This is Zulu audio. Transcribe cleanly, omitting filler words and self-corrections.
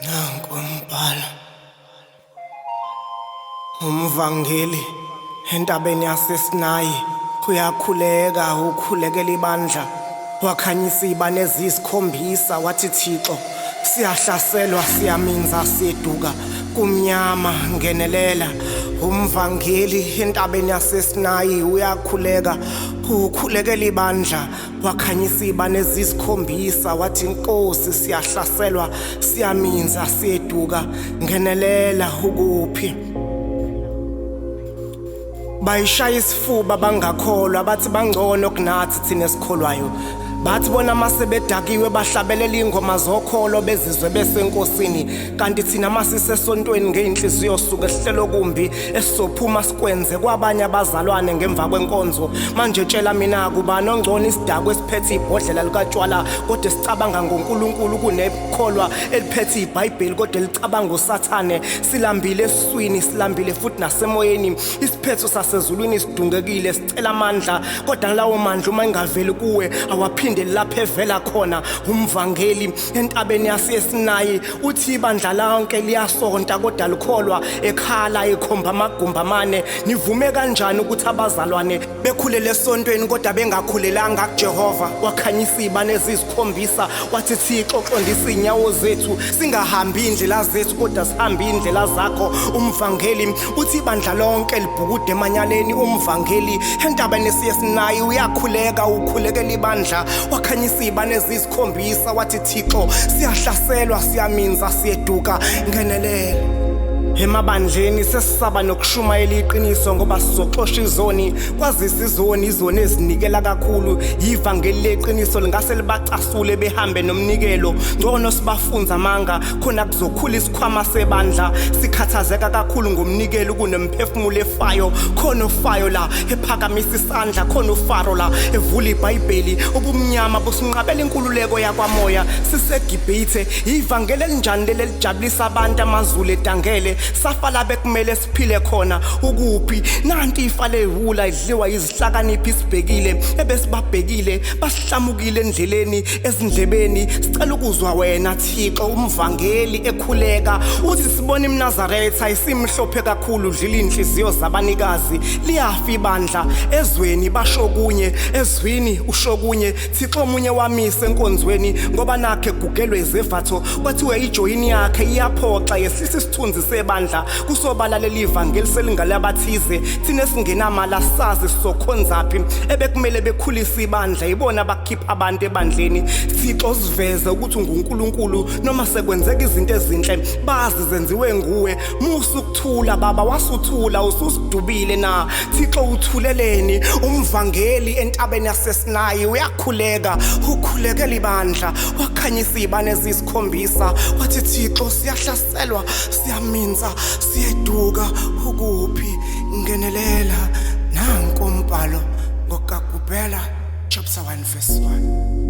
Nanku umbhalo. Umvangeli entabeni yaseSinayi uyakhuleka, ukhulekela ibandla, wakhanyisa izibane eziyisikhombisa, wathi Thixo, siyahlaselwa, siyaminza, siyeduka, kumnyama, ngenelela. Umvangeli entabeni yaseSinayi uyakhuleka, ukhulekela ibandla, wakhanyisa izibane eziyisikhombisa, wathi Nkosi, siyahlaselwa, siyaminza, siyeduka, ngenelela. Ukuphi? Bayishaya isifuba bangakholwa, bathi bangcono kunathi thina esikholwayo. Bathi bona mase bedakiwe bahlabelela ingoma zokholo, bezizwe besenkosini, kanti thina masisesontweni ngey'nhliziyo suke sihlelo kumbi esizophuma sikwenze kwabanye abazalwane ngemva kwenkonzo. Manje tshela mina, kubani ongcono, isidakwa esiphethe ibhodlela likatshwala kodwa esicabanga ngoNkulunkulu, kunekholwa eliphethe iBhayibheli kodwa elicabanga uSathane? Silambile esiswini, silambile futhi nasemoyeni. Isiphetho sasezulwini sidungekile, sicela amandla, kodwa lawo mandla uma engaveli kuwe awaphinde lapho evela khona. Umvangeli entabeni yaseSinayi uthi ibandla lonke liyasonta kodwa likholwa, ekhala ekhomba amagumbi amane. Nivume kanjani ukuthi abazalwane bekhulele esontweni kodwa bengakhulelanga kuJehova? Wakhanyisa izibane eziyisikhombisa, wathi Thixo, qondisa iy'nyawo zethu, singahambi iy'ndlela zethu kodwa sihambe iy'ndlela zakho. Umvangeli uthi ibandla lonke libhukude emanyaleni. Umvangeli entabeni esiyeSinayi uyakhuleka, ukhulekela ibandla, wakhanyisa izibane eziyisikhombisa, wathi Thixo, siyahlaselwa, siyaminza, siyeduka, ngenelela. Emabandleni sesisaba nokushumayela iqiniso ngoba sizoxosha izoni, kwazisa izoni, izoni ezinikela kakhulu. Ivangeli leqiniso lingase libacasule behambe nomnikelo. Ngcono sibafunza amanga khona kuzokhula isikhwama sebandla. Sikhathazeka kakhulu ngomnikelo kunemphefumulo efayo. Khona ofayo la ephakamisa isandla, khona uFaro la evula iBhayibheli. Ubumnyama businqabela inkululeko yakwamoya. SiseGibhithe. Ivangeli elinjani leli elijabulisa abantu amazulu edangele? Safa la bekumele siphile khona. Ukuphi? Nanti ifa lehula idliwa izihlakaniphi sibhekile, ebesibabhekile basihlamukile endleleni, ezindlebeni. Sicela ukuzwa wena Thixo. Umvangeli ekhuleka uthi sibona iMnazaretha isimhlophe kakhulu, udlila inhliziyo zabanikazi. Liyafa ibandla. Ezweni basho kunye, ezwini usho kunye. Thixo, omunye wamise enkonzweni ngoba nakhe gugelwe izevatho, kwathiwa ijoyini yakhe iyaphoxa, yehlisa isithunzi sebandla. Kusobala leli ivangeli selingalabathize. Thina esingenamali asazi sizokhonzaphi. Ebekumele bekhulise ibandla ibona abakhipha abantu ebandleni. Thixo, siveze ukuthi unguNkulunkulu. Noma sekwenzeka izinto ezinhle bazi zenziwe nguwe. Musa ukuthula baba, wasuthula ususidubile na? Thixo, uthuleleni? Umvangeli entabeni yaseSinayi uyakhuleka, ukhulekela ibandla, wakhanyisa izibane eziyisikhombisa, wathi Thixo, siyahlaselwa, siyaminza, siyeduka, ukuphi? Ngenelela. Nanku umbhalo ngoKagubhela chapter 1 verse 1.